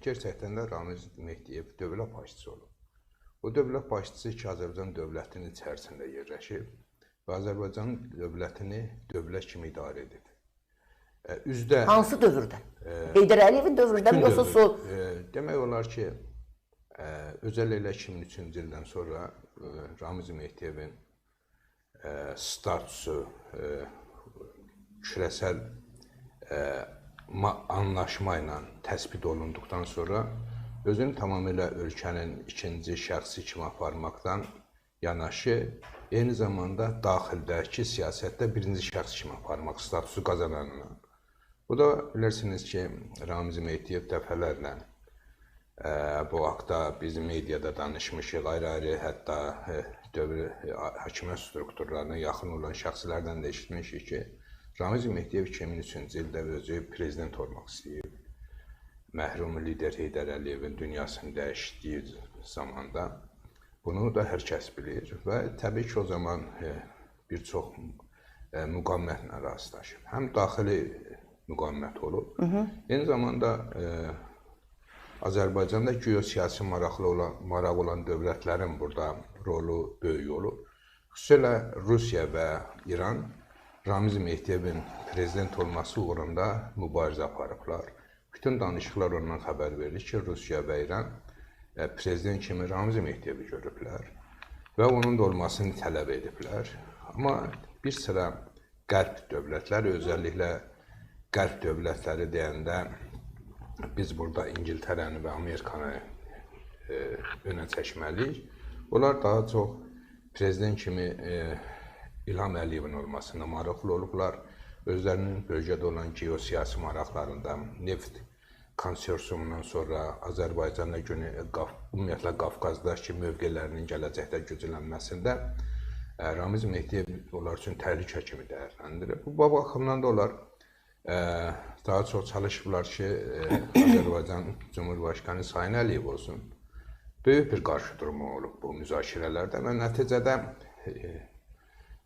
Gerçəkdən də Ramiz Mehdiyev dövlət başçısı olub. O dövlət başçısı ki, Azərbaycan dövlətinin içərisində yerləşib və Azərbaycan dövlətini dövlət kimi idarə edib. Üzdə hansı dövrdə? Heydər Əliyevin dövründəmi yoxsa sol? Demək olar ki, özəl elə 2003-cü ildən sonra Ramiz Mehdiyevin statusu kürəsəl anlaşma ilə təsbit olunduqdan sonra özünü tamamilə ölkənin ikinci şəxsi kimi aparmaqdan yanaşı, eyni zamanda daxildəki siyasətdə birinci şəxs kimi aparmaq statusu qazananına. Bu da bilirsiniz ki, Ramiz Mehdiyev dəfələrlə bu haqda biz mediada danışmışıq, ayrı-ayrı hətta dövr hakimiyyət strukturlarına yaxın olan şəxslərdən də eşitmişik ki, Ramiz Mehdiyev 2003-cü ildə özü prezident olmaq istəyib. Məhrum lider Heydər Əliyevin dünyasını dəyişdiyi zamanda bunu da hər kəs bilir və təbii ki, o zaman bir çox müqavimətlə rastlaşıb. Həm daxili müqavimət olub, eyni zamanda Azərbaycanda geosiyasi marağı olan dövlətlərin burada rolu böyük olub. Xüsusilə Rusiya və İran Ramiz Mehdiyevin prezident olması uğrunda mübarizə aparıblar. Bütün danışıqlar ondan xəbər verir ki, Rusiya və İran prezident kimi Ramiz Mehdiyevi görüblər və onun da olmasını tələb ediblər. Amma bir sıra qərb dövlətləri, özəlliklə qərb dövlətləri deyəndə biz burada İngiltərəni və Amerikanı önə çəkməliyik. Onlar daha çox prezident kimi İlham Əliyevin olmasına maraqlı olublar. Özlərinin bölgədə olan geosiyasi maraqlarında neft konsorsiumundan sonra Azərbaycanda ümumiyyətlə Qafqazdakı mövqelərinin gələcəkdə güclənməsində Ramiz Mehdiyev onlar üçün təhlükə kimi dəyərləndirir. Bu baxımdan da onlar daha çox çalışıblar ki, Azərbaycan Cumhurbaşqanı Sayın Əliyev olsun. Böyük bir qarşıdurma olub bu müzakirələrdə və nəticədə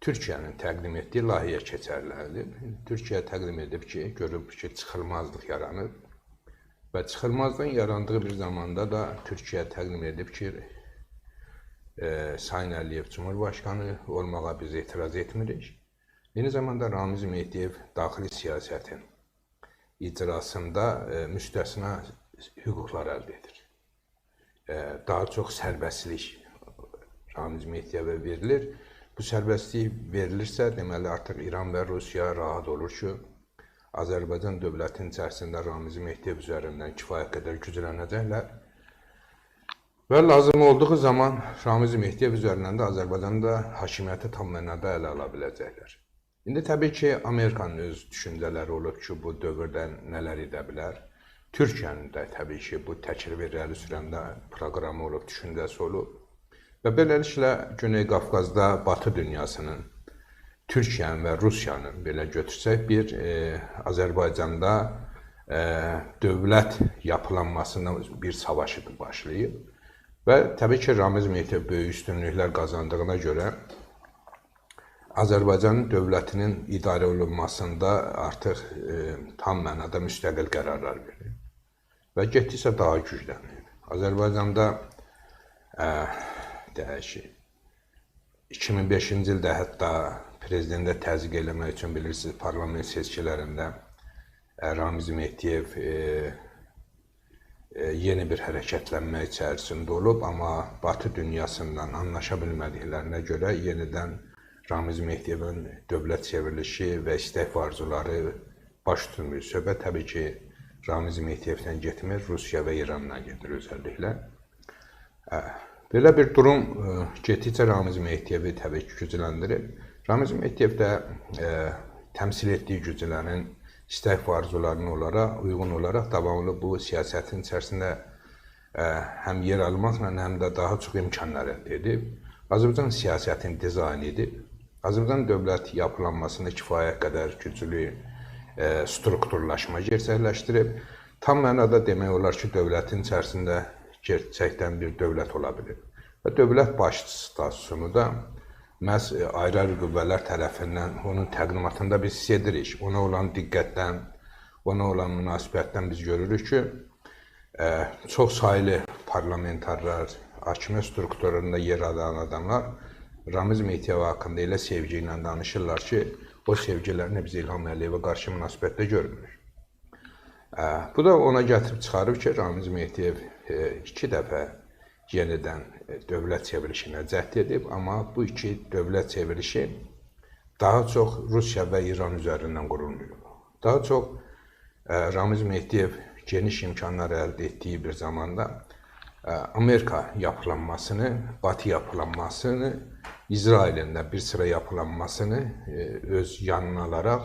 Türkiyənin təqdim etdiyi layihəyə keçərilib. Türkiyə təqdim edib ki, görüb ki, çıxılmazlıq yaranıb və çıxılmazlığın yarandığı bir zamanda da Türkiyə təqdim edib ki, Sayın Əliyev Cumhurbaşqanı olmağa biz etiraz etmirik. Eyni zamanda Ramiz Mehdiyev daxili siyasətin icrasında müstəsna hüquqlar əldə edir. Daha çox sərbəstlik Ramiz Mehdiyevə verilir. Bu sərbəstlik verilirsə, deməli artıq İran və Rusiya rahat olur ki, Azərbaycan dövlətinin içərisində Ramiz Mehdiyev üzərindən kifayət qədər güclənəcəklər və lazım olduğu zaman Ramiz Mehdiyev üzərindən də Azərbaycanda hakimiyyəti tam mənada ələ ala biləcəklər. İndi təbii ki, Amerikanın öz düşüncələri olub ki, bu dövrdə nələr edə bilər. Türkiyənin də təbii ki, bu təklifi irəli sürəndə proqramı olub, düşüncəsi olub. Və beləliklə Güney Qafqazda Batı dünyasının, Türkiyənin və Rusiyanın belə götürsək bir Azərbaycanda dövlət yapılanmasından bir savaşı başlayıb. Və təbii ki, Ramiz Mehdiyev böyük üstünlüklər qazandığına görə Azərbaycan dövlətinin idarə olunmasında artıq tam mənada müstəqil qərarlar verir və getdikcə daha güclənir. Azərbaycanda deyək ki, 2005-ci ildə hətta prezidentə təzyiq eləmək üçün bilirsiniz, parlament seçkilərində Ramiz Mehdiyev yeni bir hərəkətlənmə içərisində olub, amma Batı dünyasından anlaşa bilmədiklərinə görə yenidən Ramiz Mehdiyevin dövlət çevrilişi və istək və arzuları baş tutmuyor. Söhbət təbii ki, Ramiz Mehdiyevdən getmir, Rusiya və İrandan gedir özəlliklə. Belə bir durum getdikcə Ramiz Mehdiyevi təbii ki, gücləndirir. Ramiz Mehdiyev də təmsil etdiyi güclərin istək və arzularına olaraq, uyğun olaraq davamlı bu siyasətin içərisində həm yer almaqla, həm də daha çox imkanlar əldə edib. Azərbaycan siyasətini dizayn edib. Azərbaycan dövlət yapılanmasında kifayət qədər güclü strukturlaşma gerçəkləşdirib. Tam mənada demək olar ki, dövlətin içərisində gerçəkdən bir dövlət ola bilir. Və dövlət başçısı statusunu da məhz ayrı-ayrı qüvvələr tərəfindən onun təqdimatında biz hiss edirik. Ona olan diqqətdən, ona olan münasibətdən biz görürük ki, Çox saylı parlamentarlar, hakimiyyət strukturlarında yer alan adamlar Ramiz Mehdiyev haqqında elə sevgi ilə danışırlar ki, o sevgilərini biz İlham Əliyevə qarşı münasibətdə görmürük. Bu da ona gətirib çıxarıb ki, Ramiz Mehdiyev 2 dəfə yenidən dövlət çevrilişinə cəhd edib, amma bu iki dövlət çevrilişi daha çox Rusiya və İran üzərindən qurulmuyor. Daha çox Ramiz Mehdiyev geniş imkanlar əldə etdiyi bir zamanda Amerika yapılanmasını, Batı yapılanmasını, İsrailin də bir sıra yapılanmasını öz yanına alaraq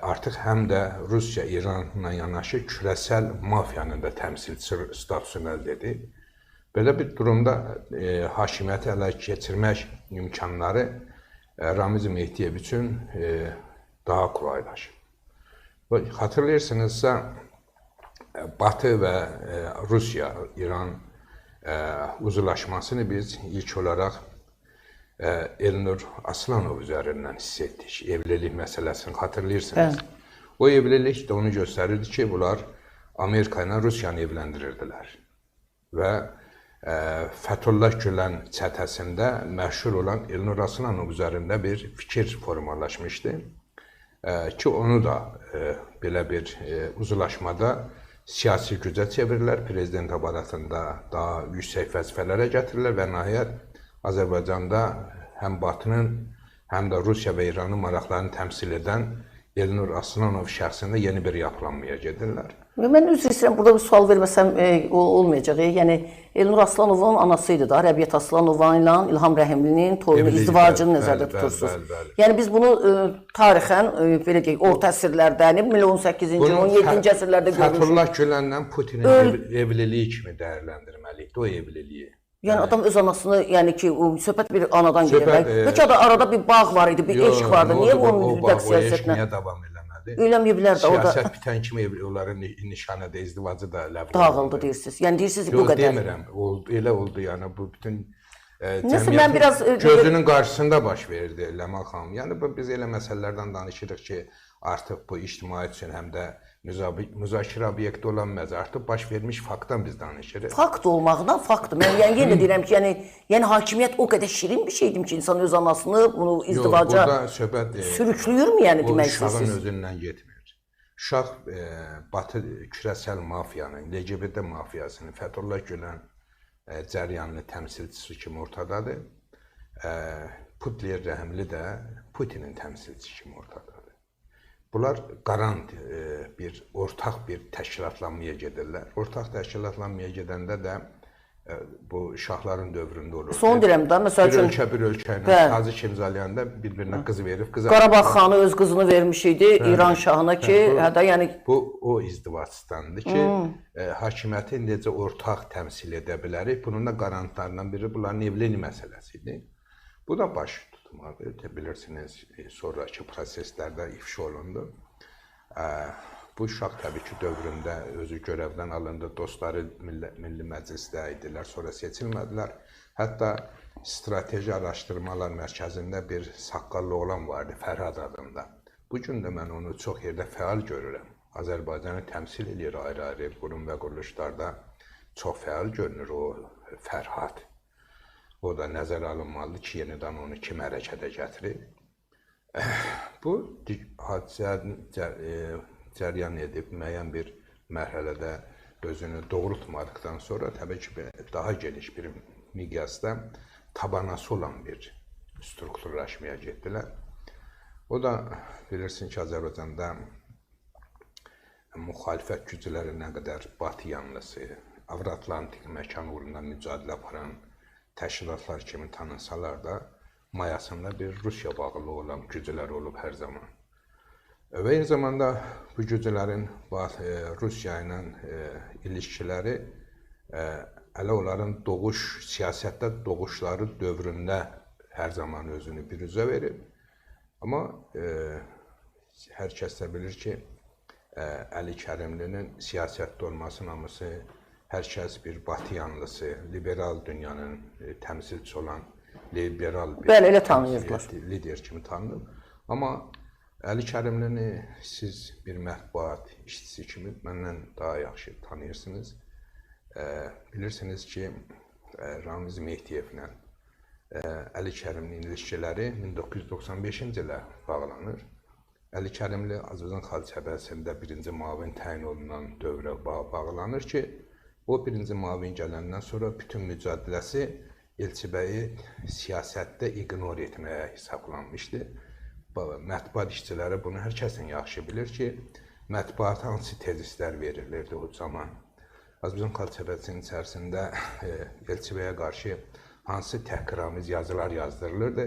artıq həm də Rusiya, İranla yanaşı küresel mafiyanın da təmsilçisi statusunu əldə edib. Belə bir durumda hakimiyyəti ələ keçirmək imkanları Ramiz Mehdiyev üçün daha kolaylaşır. Xatırlayırsınızsa, Batı və Rusiya, İran uzlaşmasını biz ilk olaraq Elnur Aslanov üzərindən hiss etdik. Evlilik məsələsini xatırlayırsınız. Hə. O evlilik də onu göstərirdi ki, bunlar Amerika ilə Rusiyanı evləndirirdilər. Və Fəthullah Gülen çətəsində məşhur olan Elnur Aslanov üzərində bir fikir formalaşmışdı ki, onu da belə bir uzlaşmada siyasi gücə çevirirlər, prezident aparatında daha yüksək vəzifələrə gətirirlər və nəhayət Azərbaycanda həm Batının, həm də Rusiya və İranın maraqlarını təmsil edən Elnur Aslanov şəxsində yeni bir yapılanmaya gedirlər. Mən üzr istəyirəm, burada bir sual verməsəm olmayacaq. Yəni Elnur Aslanovun anası idi da, Rəbiyyət Aslanova ilə İlham Rəhimlinin torunu, izdivacını nəzərdə tutursunuz. Bəli, bəli. Yəni biz bunu tarixən, belə deyək, orta əsrlərdə, 18-ci, 17-ci əsrlərdə görmüşük. Fəthullah Gülenlə Putinin evliliyi kimi dəyərləndirməliyik, o evliliyi. Yəni adam öz anasını, yəni ki, söhbət bir anadan gedir. Bəlkə də arada bir bağ var idi, bir eşq vardı. Niyə bunun mütləq siyasətinə? Niyə davam eləmədi? Eləməyiblər də. Siyasət bitən kimi onların nişanı da, izdivacı da ləğv olundu. Dağıldı deyirsiniz. Yəni deyirsiniz bu qədər. Yox, demirəm. Elə oldu, yəni bu bütün cəmiyyətin gözünün qarşısında baş verdi Ləman xanım. Yəni biz elə məsələlərdən danışırıq ki, artıq bu ictimaiyyət üçün həm də müzakirə obyekti olan məzə artıq baş vermiş faktdan biz danışırıq. Fakt olmaqdan faktdır. Mən yəni yenə deyirəm ki, yəni hakimiyyət o qədər şirin bir şeydir ki, insan öz anasını bunu izdivaca sürüklüyürmü yəni demək istəyirsiniz? Uşağın özündən getmir. Uşaq Batı küresel mafiyanın, LGBT mafiyasının, Fəthullah Gülen cəryanlı təmsilçisi kimi ortadadır. Putler Rəhimli də Putinin təmsilçisi kimi ortadadır. Bunlar qarant bir ortaq bir təşkilatlanmaya gedirlər. Ortaq təşkilatlanmaya gedəndə də bu şahların dövründə olur. Son deyirəm də, məsəl üçün... Bir ölkə bir ölkə ilə saziş imzalayanda bir-birinə qız verib, qız... Qarabağ xanı öz qızını vermiş idi İran şahına ki, hətta yəni... Bu o izdivacdandır ki, hakimiyyəti necə ortaq təmsil edə bilərik. Bunun da qarantlarından biri bunların evlilik məsələsi idi. Bu da baş tutmadı. Bilirsiniz, sonraki proseslərdə ifşa olundu. Bu uşaq təbii ki, dövründə özü görevdən alındı, dostları Milli Məclisdə idilər, sonra seçilmədilər. Hətta Strateji Araşdırmalar Mərkəzində bir saqqallı oğlan vardı, Fərhad adında. Bu gün də mən onu çox yerdə fəal görürəm. Azərbaycanı təmsil eləyir ayrı-ayrı qurum və quruluşlarda. Çox fəal görünür o Fərhad. O da nəzərə alınmalıdır ki, yenidən onu kim hərəkətə gətirir. Bu hadisə cəryan edib, müəyyən bir mərhələdə özünü doğrultmadıqdan sonra təbii ki, daha geniş bir miqyasda tabanası olan bir strukturlaşmaya getdilər. O da bilirsin ki, Azərbaycanda müxalifət gücləri nə qədər Batı yanlısı, Avroatlantik məkan uğrunda mücadilə aparan təşkilatlar kimi tanınsalar da, mayasında bir Rusiya bağlılığı olan güclər olub hər zaman. Və eyni zamanda bu güclərin Rusiya ilə ilişkiləri hələ onların doğuş, siyasətdə doğuşları dövründə hər zaman özünü biruzə verib. Amma hər kəs də bilir ki, Əli Kərimlinin siyasətdə olması namusu hər kəs bir Batı yanlısı, liberal dünyanın təmsilçisi olan liberal bir bəli, elə tanıyırdılar. Lider kimi tanınıb. Amma Əli Kərimlini siz bir mətbuat işçisi kimi məndən daha yaxşı tanıyırsınız. Bilirsiniz ki, Ramiz Mehdiyevlə Əli Kərimlinin ilişkiləri 1995-ci ilə bağlanır. Əli Kərimli Azərbaycan Xalq Cəbhəsində birinci müavin təyin olunan dövrə bağlanır ki, o birinci müavin gələndən sonra bütün mücadiləsi Elçibəyi siyasətdə ignor etməyə hesablanmışdı. Mətbuat işçiləri bunu hər kəsin yaxşı bilir ki, mətbuata hansı tezislər verilirdi o zaman. Azərbaycan Xalq Cəbhəsinin içərisində Elçibəyə qarşı hansı təhqiramiz yazılar yazdırılırdı.